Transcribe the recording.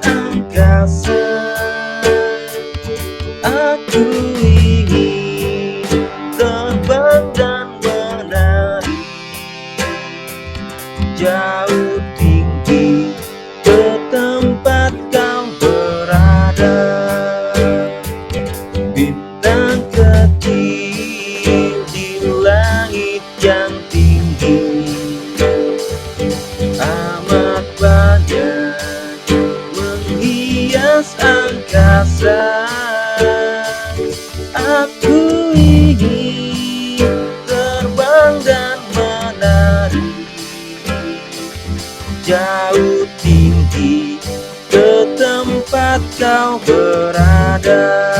menghias angkasa. Aku ingin terbang dan menari jauh tinggi ke tempat kau berada. Bintang kecil di langit yang tinggi, amat banyak menghias angkasa. Aku ingin terbang dan menari jauh tinggi ke tempat kau berada.